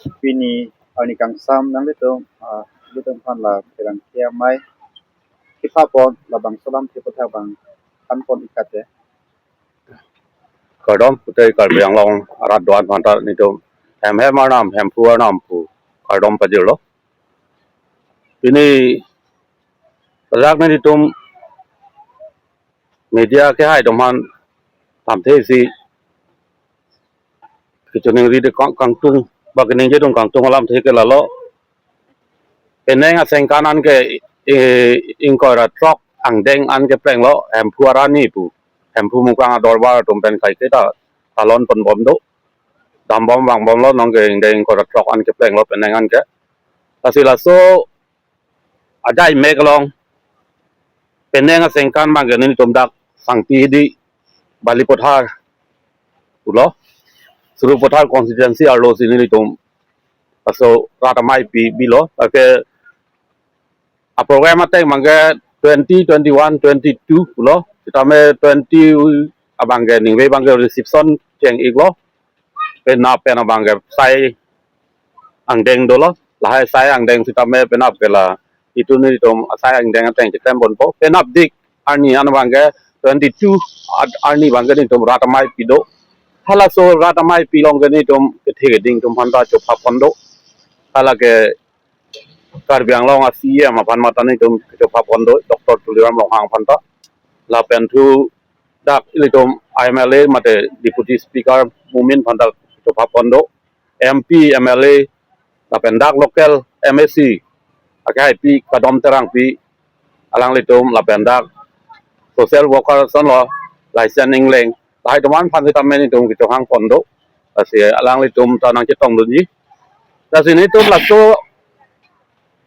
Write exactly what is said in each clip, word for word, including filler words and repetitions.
Pini arni kangsam nanglitum, ah, ilitum aphan la pherangke amei kepapon labangso alamthe aputhak abang thanpon ik kate. Kardom pute Karbi Anglong arat do-an aphanta nelitum hem hem arnam, Hemphu arnam pu kardom pajirlo. Pini pajak nelitum media kehai atum aphan lamthe isi kachiningri de kang, kangtung, ba kaningje atum kangtung alamthe ke lalo. Penang asengkan an ke, eh, ingkoi ra throk angdeng an keplenglo, Hemphu arani pu. Hemphu Mukrang adorbar atum pen kaiketa talon ponbom do. Dambom vangbomlo, nonke ingdeng ingkoi ra throk an keplenglo penang an ke. Lasi laso adai mek along penang asengkan abang ke nelitum dak Sangti di Balipathar pulo, Sarupathar constituency arlo si nelitum laso rat amei pi bilo. Lake aprogram ateng abang ke twenty, twenty-one, twenty-two pulo, sitame twenty abang ke ningve abang ke reception cheng iklo. Penap pen abang ke sai angdeng dolo. Lahai sai angdeng sitame penap ke la itum nelitum asai angdeng ateng chitem ponpo. Penap dik arni an abang ke twenty-two at arni abang ke nelitum rat amei pi do. Halaso rat amei pi along ke nelitum kethe keding atum aphanta chopha pon do. Hala ke Karbi Anglong a-C E M aphan mate nelitum chopha pon do, Doctor Tuliram Ronghang aphanta. Lapen thu dak ilitum M L A mate Deputy Speaker Momin aphanta chopha pon do, M P, M L A, lapen dak local M A C, akehai pi Kadom Terangpi, alanglitum lapen dak social worker asonlo, Laisen Ingleng, lahai atum an aphan sitame nelitum kechohang pon do, lasi alanglitum ta nangchetongdunji. Lasi nelitum laso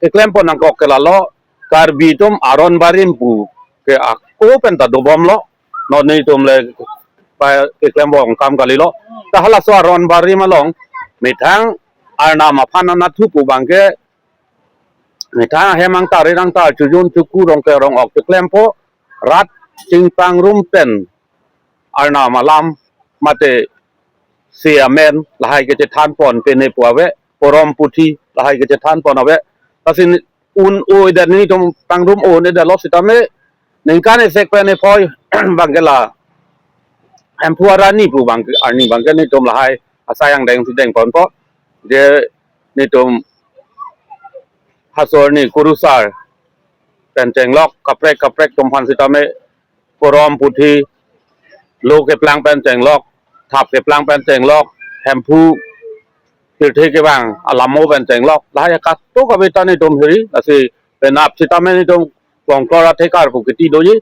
keklem pon nangkok ke lalo, Karbi atum aron barim pu ke ako pen ta dobomlo, non nelitum le pa keklem pon kam kalilo. Ta halaso aron barim along methang arnam aphan anatthu pu abang ke, methang ahem angtar, ri angtar, chojun choku, rong ke rong ok cheklempo, rat chingpangrum pen arnam alam mate se amen lahai kechethan pon pene pu ave, porom puthi lahai kechethan pon ave. Lasi un-o-edet, nelitum pangrum-o-edetlo sitame ningkan isi pen iphoi abang ke la Hemphu arani pu abang ke, arni abang ke nelitum lahai asai angdeng si deng ponpo. Je nelitum halaso arni kurusar pen chenglok, kaprek kaprek atum aphan sitame porom puthi, lo keplang pen chenglok, thap keplang pen chenglok, Hemphu pirthe kevang alamo pen chenglok, lahai kadokave ta nelitum hiri, lasi penap sitame nelitum Klongklor athekar pu kiti doji.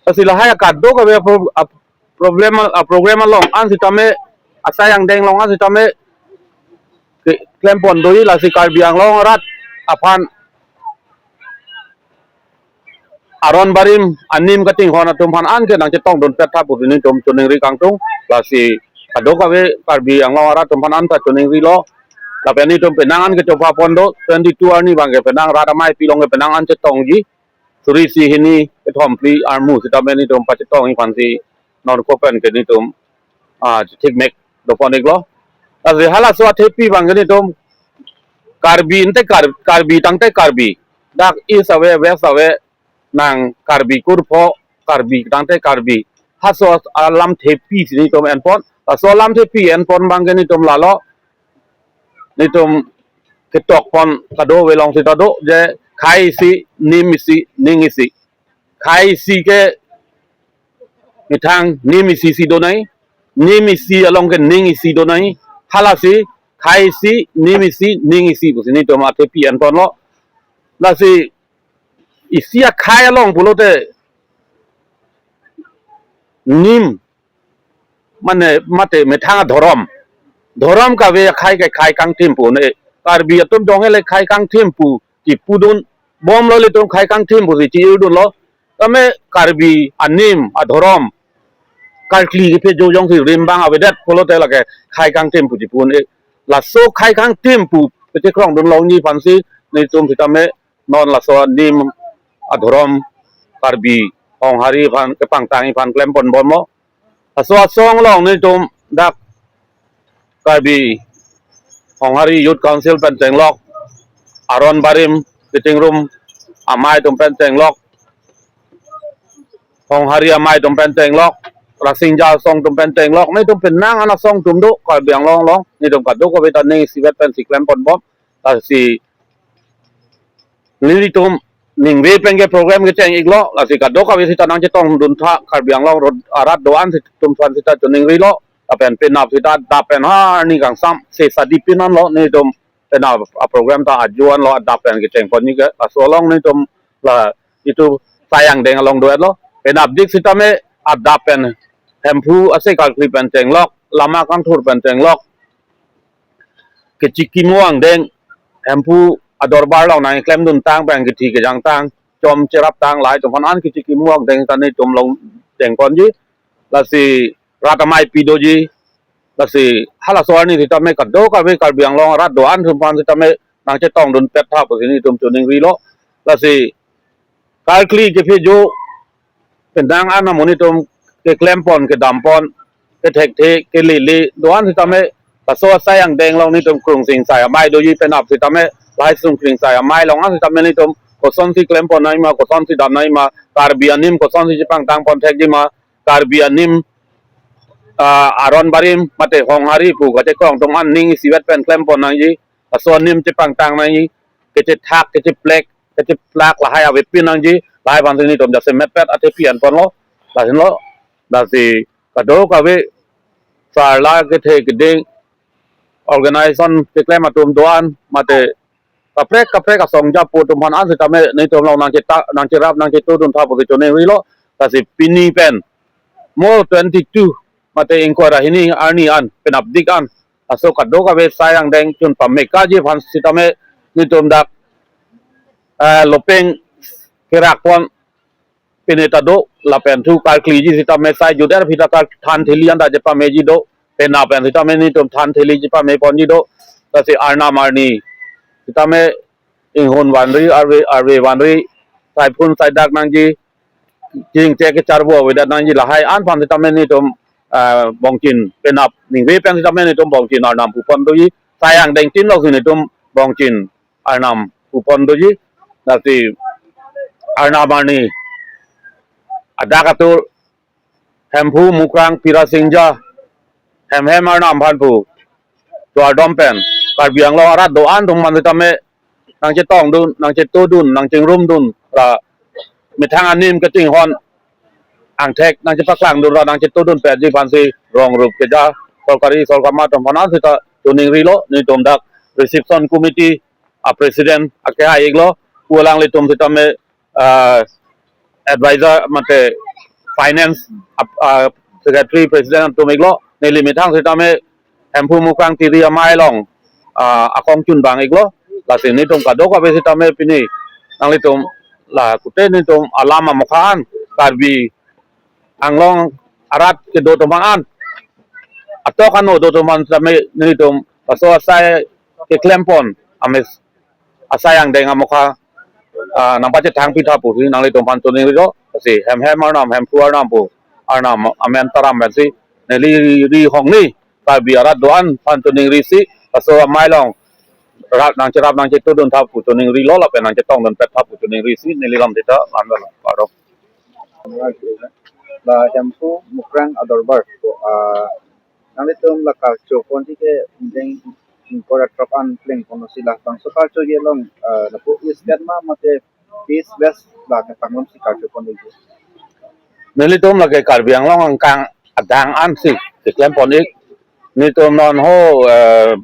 Lasi lahai kadokave apro-, ap-, problem al-, a-program along an sitame, asai angdeng along an sitame ke-, klem pon doji, lasi Karbi Anglong arat aphan aron barim anim katinghon atum aphan an ke nangchetongdun pet tha pu nelitum chiningri kangtung. Lasi kadokave Karbi Anglong arat atum aphan an ta chiningrilo. Lapen nelitum penang an kechopha pon do, twenty-two arni abang ke penang rat amei pi along ke penang an chetongji. Suri isi hini kethom phli armu sitame nelitum pachetongji aphansi non ako pen ke nelitum, ah, thik mek dopon iklo. Lasi halaso athepi abang ke nelitum Karbi ante Kar-, Karbi tangte Karbi, dak East ave, West ave, nang Karbi kurpho, Karbi tangte Karbi. Halaso alamthepi si nelitum en pon. Laso alamthepi en pon abang ke nelitum lalo, nelitum ketok pon kadokave along sita do, je khei isi, nim isi, ning isi. Khei isi ke methang nim isi si do nangji, nim isi along ke ning isi do nangji. Halasi khei isi, nim isi, ning isi pusi nelitum athepi en ponlo. Lasi isi akhei along pulote nim, mane mate methang adhorom. Dhorom kave akhei ke khei kangthim pu ne. Karbi atum dong ele khei kangthim pu chipudun bomlo, ilitum khei kangthim pusi chi-irdunlo. Tame Karbi anim adhorom karkli kephe jo jongsi rimbang avedet pulote lake khei kangthim pu chipu ne. Laso khei kangthim pu kechekrongdun longji aphansi nelitum sitame non laso anim adhorom Karbi Honghari aphan kepangtang aphan klem pon bomlo. Laso asong along nelitum dak Karbi Honghari Youth Council pen chenglok, Aron Barim Sitting Room amei atum pen chenglok, Honghari amei atum pen chenglok, Rasinja asong atum pen chenglok, nelitum penang an asong atum do, Karbi Anglong along, nelitum kadokave ta ning isivet pensi klem ponbom, lasi nelitum ningve pen ke program kecheng iklo, lasi kadokave sita nangchetongdun tha, Karbi Anglong arat do-an atum aphan sita choningrilo, lapen penap sita adap pen arni kangsam, se sadi pin anlo, nelitum penap a program ta ajo anlo adap pen kecheng ponji ke, laso along nelitum la itum Sai Angdeng along do-etlo, penapdik sitame adap pen Hemphu ase Karkli pen chenglok, lama kangthur pen chenglok, kechikimo angdeng, Hemphu adorbar along nangklemdun tang pen kethi kejang tang, chom cherap tang, lahai atum aphan an kechikimo angdeng ta nelitum along cheng ponji, lasi rat ameipi doji, lasi halaso arni sitame kadokave Karbi Anglong arat do-an atum aphan sitame nangchetongdun pet tha pusi nelitum choningrilo, lasi Karkli kephejo penang an amonit atum keklem pon, kedam pon, kethekthe, kelele do-an sitame, laso Sai Angdeng along nelitum Krungsing Sai amei doji, penap sitame lahai Sungkring Sai amei along an sitame nelitum kosonsi klem pon nangji ma, kosonsi dam nangji ma, Karbi anim kosonsi chepangtang pon thekji ma, Karbi anim, ah, Aron Barim mate Honghari pu kachekrong atum an ning isivet pen klem pon nangji, laso anim chepangtang nangji, kechethak, kecheplek, kecheplak lahai avepin nangji, lahai aphansi nelitum jasemet pet athepi an ponlo, lahenlo, lasi kadokave sarla kethe keding, organization keklem atum do-an mate kaprek kaprek asong japo atum aphan an sitame nelitum along nangcheta, nangcherap, nangchetodun tha pusi choningrilo, lasi pini pen mo twenty-two mate ingkoi ra hini arni an, penapdik an, laso kadokave Sai Angdeng chun pamekaji aphan sitame nelitum dak, eh, lopeng kerak pon pine ta do, lapen thu Karkliji sitame sai juder aphi ta kar than theli anta chepameji do, penap pen sitame nelitum than theli chepame ponji do, lasi arnam arni sitame inghun vanri, arve, arve vanri, saiphun saidak nangji, chingche kecharbo avedet nangji, lahai an aphan sitame nelitum, ah, bongchin penap ningve pen sitame nelitum bongchin arnam pu pon doji, Sai Angdeng tin lok si nelitum bongchin arnam pu pon doji, lasi arnam arni adak atur Hemphu Mukrang Pirasinja hem hem arnam aphan pu kardom pen Karbi Anglong arat do-an atum aphan sitame nangchetongdun, nangchetodun, nangchingrumdun ra methang anim kachinghon angthek nangchepaklangdun ra nangchetodun petji aphansi rong rup keja sorkari sorkar atum aphan an sita choningrilo, nelitum dak reception committee a president akehai iklo, pu alanglitum sitame, ah, advisor mate finance, ap-, ah, secretary president atum iklo, neli methang sitame Hemphu Mukrang Tiri amei along, ah, akong chunbang iklo, lasi nelitum kadokave sitame pini nanglitum la kute nelitum alam amokha an Karbi Anglong arat kedo atum aphan an, atok ano do atum aphan sitame nelitum laso asai keklem pon ames Sai Angdeng amokha, ah, nangpachethang pitha pusi nanglitum aphan choningrilo, lasi hem hem arnam, Hemphu arnam pu arnam amen taram pensi neli Ri Hongni Karbi arat do-an aphan choningrisi, laso amei along rat nangcherap nangchetodun tha pu choningrilo, lapen nangchetongdun pet tha pu choningrisi, neli lam sita lan lan paro. La Hemphu Mukrang adorbar ko, ah, nanglitum la karcho ponji ke ingdeng ingkoi ra throk an pleng ponlo, si labangso karchoji along, ah, lapu East Gat ma mate East West la kepangrum si karcho ponji? Nelitum lake Karbi Anglong angkang adang an si keklem pon ik. Nelitum non ho, eh,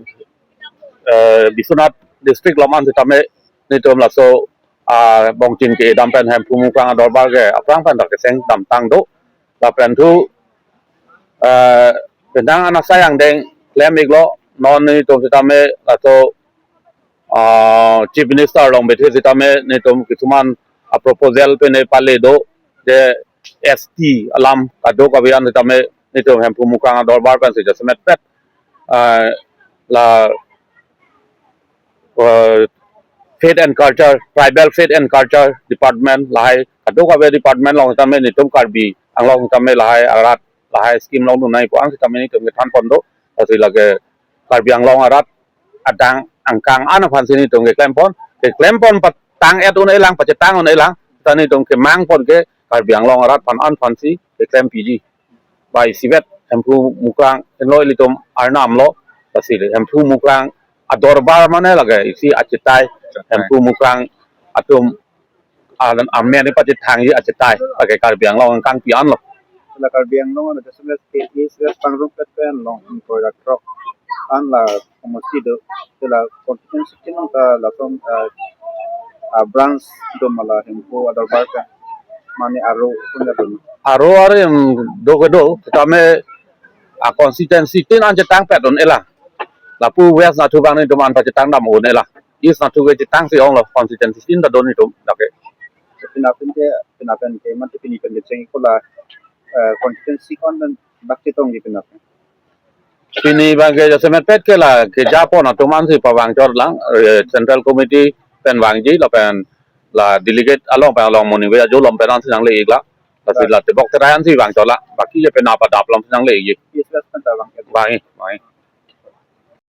eh, Biswanath district along an sitame nelitum laso, ah, bongchin ke-e dam pen Hemphu Mukrang adorbar ke aphrang pen ta keseng damtang do. Lapen thu, eh, penang an Sai Angdeng klem iklo, non nelitum sitame laso, ah, Chief Minister along bethe sitame nelitum kisuman a proposal pine pale do, je S T alam kadokave an sitame nelitum Hemphu Mukrang adorbar pensi jasemet pet, ah, la, eh, Faith and Culture, Tribal Faith and Culture Department, lahai kadokave department along sitame nelitum Karbi Anglong sitame lahai arat lahai scheme longdun nangji pu an sitame nelitum kethan pon do, lasi lake Karbi Anglong arat adang angkang an aphansi nelitum keklempon, keklempon patang-et un-elang, pachetang un-elang, ta nelitum kemangpon ke Karbi Anglong arat aphan an aphansi keklem piji. Bai isivet Hemphu Mukrang henlo ilitum arnam lo, lasi Hemphu Mukrang adorbar mane lake isi achetai, Hemphu Mukrang atum amen ipachethangji achetai, lake Karbi Anglong angkang pi anlo. La Karbi Anglong ano jasemet ke East West pangrumpet pen long ingkoi ra throk an la homosti do, la constituency kinong ta lason, ah, ah, branch do ma la Hemphu adorbar pen mane aro punya do. Aro arim do kedo, tame a constituency tin an chetangpet un-elang. Lapu West nathu abang nelitum an pachetang dam un-elang. East nathu ke chetangsi onglo, constituency tin ta do nelitum lake. Penap pen ke, penap pen ke, mate pini pen kecheng ko la, eh, constituency ko-an pen bak chetongji penap pen? Pini abang ke jasemetpet ke la kejapon atum ansi pavangchot lang, eh, Central Committee pen vangji lapen la delegate along pen along moni ve ajo lom pen ansi nangle-iklang. Lasi la tebok terai ansi vangchot lang. Baki ke penap adap lom si nangle-ikji. Yes, yes, pen ta vang. Vangji, vangji.